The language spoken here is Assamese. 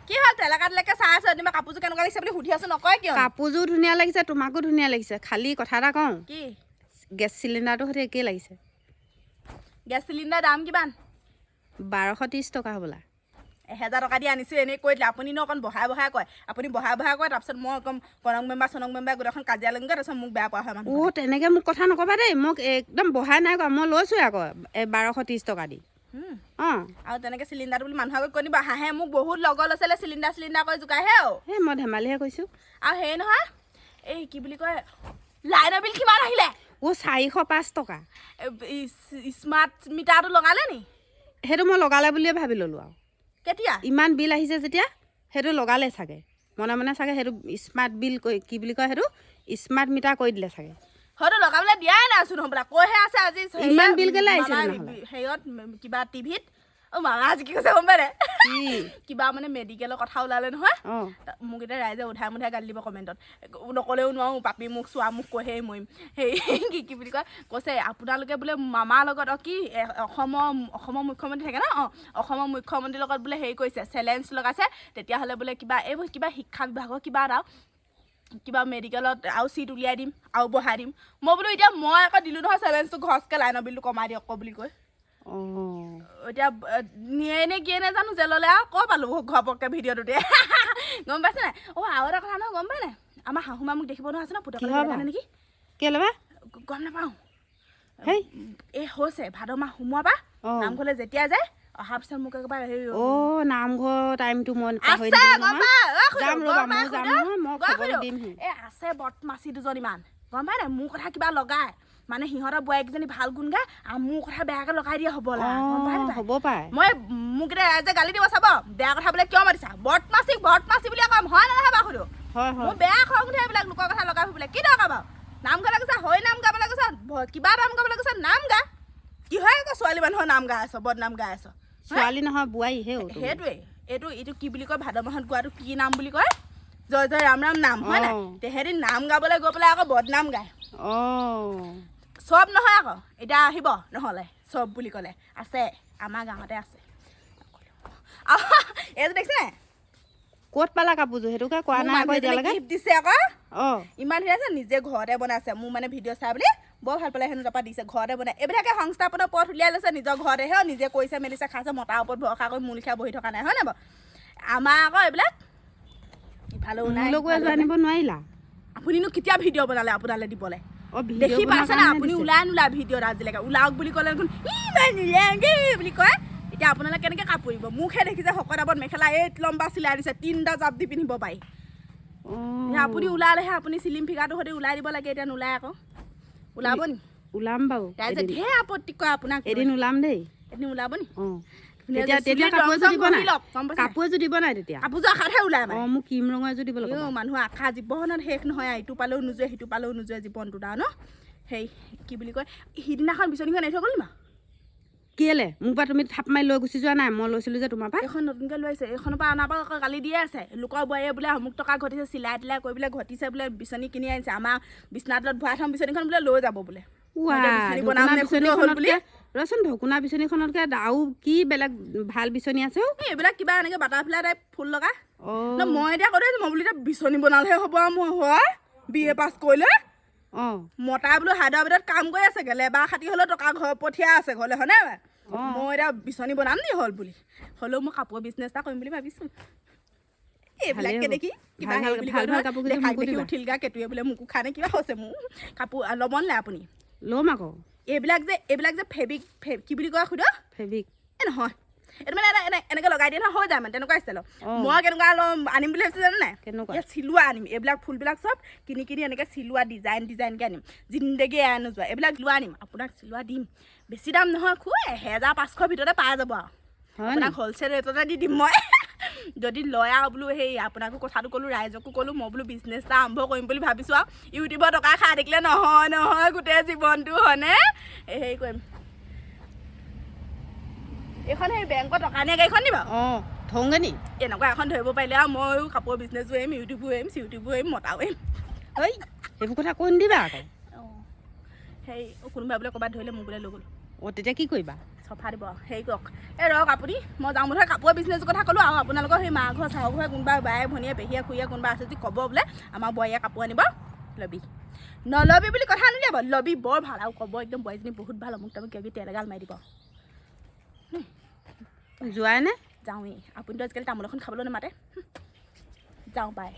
কি হ'ল, তেলেকা তেলেকে চাই আছে? তোমাৰ কাপোৰযোৰ কেনেকুৱা লাগিছে বুলি সুধি আছো, নকয় কিয়? কাপোৰযোৰ ধুনীয়া লাগিছে, তোমাকো ধুনীয়া লাগিছে। খালি কথা এটা কওঁ। কি? গেছ চিলিণ্ডাৰটোৰ সৈতে একেই লাগিছে। গেছ চিলিণ্ডাৰ দাম কিমান? 1230 টকা হ'বলা। 1000 টকা দি আনিছোঁ, এনেই কৈ দিলে। আপুনি ন অকণ বঢ়াই বঢ়াই কয়। আপুনি বঢ়াই বঢ়াই কয়, তাৰপিছত মই একদম কনক মেম্বাৰ চনক মেম্বাৰ গোটেইখন কাজিয়া লাগিমগৈ, তাৰপিছত মোক বেয়া পোৱা হয় মানুহ। অ', তেনেকৈ মোক কথা নক'বা দেই। মোক একদম বঢ়াই নাই কোৱা, মই লৈছোঁৱে আকৌ এই 1230 টকা দি। অঁ। আৰু তেনেকৈ চিলিণ্ডাৰটো বুলি মানুহৰ আগত কৈ নিব, হাঁহে মোক। বহুত লগৰ ল'ৰা ছোৱালীয়ে চিলিণ্ডাৰ চিলিণ্ডাৰ কৰি জোকাইহে আৰু। সেই মই ধেমালিহে কৈছোঁ। আৰু হেৰি নহয়, এই কি বুলি কয়, লাইনৰ বিল কিমান আহিলে? অ', 405 টকা। স্মাৰ্ট মিটাৰটো লগালে নি? সেইটো মই লগালে বুলিয়ে ভাবি ল'লোঁ আৰু। কেতিয়া? ইমান বিল আহিছে যেতিয়া সেইটো লগালে চাগে, মনে মনে চাগে সেইটো স্মাৰ্ট বিল কৰি, কি বুলি কয়, সেইটো স্মাৰ্ট মিটাৰ কৰি দিলে চাগে। হয়তো লগাবলৈ দিয়াই নাইচোন হ'বলা, কৈহে আছে আজি। ইমান বিল কেলে আহিছে মামাই তেনেহ'লে? হেৰিয়ত কিবা টিভিত। অ' মামা আজি কি কৈছে গম পাই? কি? কিবা মানে মেডিকেলৰ কথা ওলালে নহয়। অঁ। মোক এতিয়া ৰাইজে উধাই মুধাই গালি দিব কমেণ্টত, নক'লেও নোৱাৰোঁ। পাপি মোক চোৱা মোক কৈহে মৰিম। সেই কি কি বুলি কয়, কৈছে আপোনালোকে বোলে মামাৰ লগত, অ' কি অসমৰ মুখ্যমন্ত্ৰী থাকে ন, অঁ, অসমৰ মুখ্যমন্ত্ৰীৰ লগত বোলে হেৰি কৰিছে, চেলেঞ্জ লগাইছে। তেতিয়াহ'লে বোলে কিবা এইবোৰ কিবা শিক্ষা বিভাগৰ কিবা এটা কিবা মেডিকেলত আৰু চিট উলিয়াই দিম আৰু বঢ়াই দিম। মই বোলো এতিয়া মই আকৌ দিলোঁ নহয় চেলেঞ্জটো, ঘৰচকৈ লাইনৰ বিলটো কমাই দিয়ক আকৌ বুলি কৈ। এতিয়া নিয়ে নে কিয়ে নেজানো জেললৈ আৰু ক পালোঁ ঘপককৈ ভিডিঅ'টোতে, গম পাইছে নাই? অ', আৰু এটা কথা নহয়, গম পাই নাই? আমাৰ শাহু মা মোক দেখিব নোৱাৰা আছে ন পুতেকৰ কিহৰ কাৰণে নেকি? কেলৈ বা? গম নাপাওঁ। হেই। এই হৈছে ভাদ মাহ সোমোৱা পৰা নামঘৰলৈ যেতিয়া যায়, অহাৰ পিছত মোক একেবাৰে হেৰি অ', নামঘৰ টাইমটো মই পাহৰি আছে থাকিলো গম নহয়। পাই অ, খুইদেউ, যাম গম ৰ'বা, পাই ময়ো যাম খুইদেউ, নহয়, মই গম খবৰটো খুইদেউ। দিমহি। এই আছে বদমাচি দুজনীমান, গম পাই নাই? মোৰ কথা কিবা লগাই, মানে সিহঁতৰ বোৱাৰীকেইজনী ভাল গুণ গায় আৰু মোৰ কথা বেয়াকৈ লগাই দিয়ে হ'বলা, গম পাই নাপায়? হ'ব পাৰে। মই মোক এতিয়া ৰাইজে গালি দিব চাব, বেয়া কথা বোলে কিয় মাতিছা, বদমাচি বদমাচি বুলিয়ে কম হয় নে নহয় বাৰু সুধো? হয় হয়। মোৰ বেয়া খং উঠে এইবিলাক লোকৰ কথা লগাই ফুৰিবলৈ। কি দৰকাৰ বাৰু? নামঘৰলৈ গৈছা, হৰি নাম গাবলৈ গৈছা, কিবা নাম গাবলৈ গৈছা, নাম গা। কি হয় আকৌ ছোৱালী মানুহৰ নাম গাই আছ, বদনাম গাই আছ? ছোৱালী নহয়, বোৱাৰী হে অ' তুমি। সেইটোৱে। এইটো কি বুলি কয়, ভাদ মাহত গোৱাটো কি নাম বুলি কয়, জয় জয় ৰাম ৰাম নাম হয় নাই? তেহেঁতি নাম গাবলৈ গৈ পেলাই আকৌ বদনাম গায়। চব নহয় আকৌ, এতিয়া আহিব নহ'লে চব বুলি ক'লে। আছে, আমাৰ গাঁৱতে আছে। এইযোৰ দেখিছে নাই? ক'ত পালা কাপোৰযোৰ, সেইটোকে কোৱা মোক নাই আকৌ মানুহ এজনে এতিয়ালৈকে। গিফ্ট দিছে আকৌ। ইমান ধুনীয়া আছে, নিজে ঘৰতে বনাইছে। মোৰ মানে ভিডিঅ' চাই বুলি বৰ ভাল পালে হেনো, তাৰপৰা দিছে ঘৰতে বনাই। এইবিলাকে সংস্থাপনৰ পথ উলিয়াই লৈছে নিজৰ ঘৰতেহে, নিজে কৰিছে মেলিছে খাইছে, মতাৰ ওপৰত ভৰসা কৰি মূল খাই বহি থকা নাই, হয় নাই বাৰু? আমাৰ আকৌ এইবিলাক ইফালেও নাই, মোলৈকো এযোৰ সিফালেও নাই। আনিব নোৱাৰিলা? আপুনিনো কেতিয়া ভিডিঅ' বনালে আপোনালৈ দিবলৈ? অ', ভিডিঅ' দেখি বনোৱাৰ পাইছে নাই কাৰণে আপুনি? দিছে। ওলাই নোলাই ভিডিঅ'ত আজিলৈকে। ওলাওক বুলি ক'লে দেখোন ইমান নোলাওঁ দেই বুলি কয়। এতিয়া আপোনালোকে কেনেকৈ কাপোৰ দিব? মোকহে দেখিছে শকত আৱত, মেখেলা এই লম্বা চিলাই দিছে, তিনিটা জাপ দি পিন্ধিব পাৰি। এতিয়া আপুনি ওলালেহে, আপুনি চিলিম ফিগাৰটো সৈতে ওলাই দিব লাগে, এতিয়া নোলায় আকৌ। ওলাব নি? ওলাম বাৰু। ৰাইজে এদিন। ঢেৰ আপত্তি কৰে আপোনাক। এদিন ওলাম দেই। এদিন ওলাব নি? অঁ। ধুনীয়া তেতিয়া যে তেতিয়া চুলিত কাপোৰ ৰং এযোৰ চং দিব ঘঁহি নাই? লওক, গম পাইছে নাই? কাপোৰ এযোৰ দিব নাই তেতিয়া? কাপোৰযোৰ আশাতহে ওলাই মানে। অঁ, মোক ক্ৰীম ৰঙৰ এযোৰ দিব লাগিব। ইও, মানুহৰ আশা জীৱনত শেষ নহয় আৰু। ইটো পালেও নোযোৱে, সিটো পালেও নোযোৱে জীৱনটো দা ন। সেই কি বুলি কয়, সিদিনাখন বিচনীখন এৰি থৈ গ'ল নি বাৰু? কেলে, মোৰ পৰা তুমি থাপ মাৰি লৈ গুচি যোৱা নাই? মই লৈছিলোঁ যে তোমাৰ পৰা। এইখন নতুনকৈ লৈ আহিছে। এইখনৰ পৰা অনাৰ পৰা আকৌ গালি দিয়ে আছে। লোকৰ বোৱাৰীয়ে বোলে অমুক টকা ঘটিছে, চিলাই তিলাই কৰি বোলে ঘটিছে, বোলে বিচনী কিনি আনিছে, আমাৰ বিচনা তলত ভৰাই থ'ম বিচনীখন বোলে, লৈ যাব বোলে। মই এতিয়া বিচনী বনাম ঢকুনা নে খুলিব হ'ল বুলি। বিচনীখনতকে, ৰচোন, ঢকুনা বিচনীখনতকে আৰু কি বেলেগ ভাল বিচনী আছে অ'? এই এইবিলাক কিবা এনেকৈ বাটাৰফ্লাই টাইপ ফুল লগা। অঁ। ন, মই এতিয়া কৈ থৈছোঁ, মই বোলো এতিয়া বিচনী বনালেহে হ'ব আৰু মই হয় বি এ পাছ কৰিলে। মতা বোলো হায়দৰাবাদত কাম কৰি আছে, লেবাৰ খাটি হ'লেও টকা ঘৰ পঠিয়াই আছে ঘৰলৈ, হয়নে? অঁ। মই এতিয়া বিচনী বনাম নি হ'ল বুলি? হ'লেও মই কাপোৰৰ বিজনেছ এটা কৰিম বুলি ভাবিছোঁ। এইবিলাককে ভালেই হ'ব। দেখি কিবা ভাল হেৰি বুলি ভাল কয় ভাল নহয়, কাপোৰ কেইযোৰ দেখাক মোকো দেখি দিবা। উঠিল গা কেতুৱে বোলে মোকো খানে কিবা হৈছে। মোৰ কাপোৰ ল'ব নাই আপুনি? ল'ম আকৌ। এইবিলাক যে ফেব্ৰিক, কি বুলি কয় সুধ? ফেব্ৰিক। এই নহয়, এইটো মানে এটা এনেকৈ লগাই দিয়ে নহয়, হৈ যায়, মানে তেনেকুৱা ষ্টাইলৰ। মই কেনেকুৱা ল'ম আনিম বুলি ভাবিছোঁ জানে নাই? কেনেকুৱা? ইয়াত চিলোৱা আনিম। এইবিলাক ফুলবিলাক চব কিনি কিনি এনেকৈ চিলোৱা ডিজাইন ডিজাইনকৈ আনিম। জিন্দেগী এৰাই নোযোৱা এইবিলাক লোৱা আনিম। আপোনাক চিলোৱা দিম, বেছি দাম নহয় খুব, 1500ৰ ভিতৰতে পাই যাব আৰু। হয় আপোনাক নি? হ'লচেল ৰেটতে দি দিম মই, যদি লয় আৰু। বোলো সেই আপোনাকো কথাটো ক'লোঁ, ৰাইজকো ক'লোঁ, মই বোলো বিজনেছ এটা আৰম্ভ কৰিম বুলি ভাবিছোঁ আৰু। ইউটিউবৰ টকা খাই থাকিলে নহয় নহয় গোটেই জীৱনটো, হয়নে? এই হেৰি কৰিম। এইখন সেই বেংকৰ টকা নিয়া গাড়ীখন নি বাৰু? অঁ, থওঁগৈ নি? এনেকুৱা এখন ধৰিব পাৰিলে আৰু ময়ো কাপোৰৰ বিজনেছো এৰিম, ইউটিউবো এৰিম, চিউটিউবো এৰিম, মতাও এৰিম। ঐ, সেইবোৰ কথা কৈ নিদিবা আকৌ। অঁ, সেই কোনোবাই বোলে ক'ৰবাত ধৰিলে মোক বোলে লৈ গ'ল। অঁ, তেতিয়া কি কৰিবা? চব চফা দিব। হেৰি কৰক, এই ৰওক আপুনি, মই যাওঁ। মুঠতে কাপোৰৰ বিজনেছৰ কথা ক'লোঁ। আৰু আপোনালোকৰ সেই মা ঘৰ চাহ ঘৰ কোনোবা বায়ে ভনীয়ে পেহীয়ে খুৰীয়ে কোনোবা আছে যদি ক'ব, বোলে আমাৰ বোৱাৰীয়ে কাপোৰ আনিব, ল'বি নল'বি বুলি কথা নুলিয়াব, ল'বি, বৰ ভাল। আৰু ক'ব একদম বোৱাৰীজনী বহুত ভাল, অমুক তামুক কিবা কিবি তেল এগাল মাৰি দিব। যোৱাই নে? যাওঁৱেই। আপুনিতো আজিকালি তামোল এখন খাবলৈ নামাতে। যাওঁ, বাই।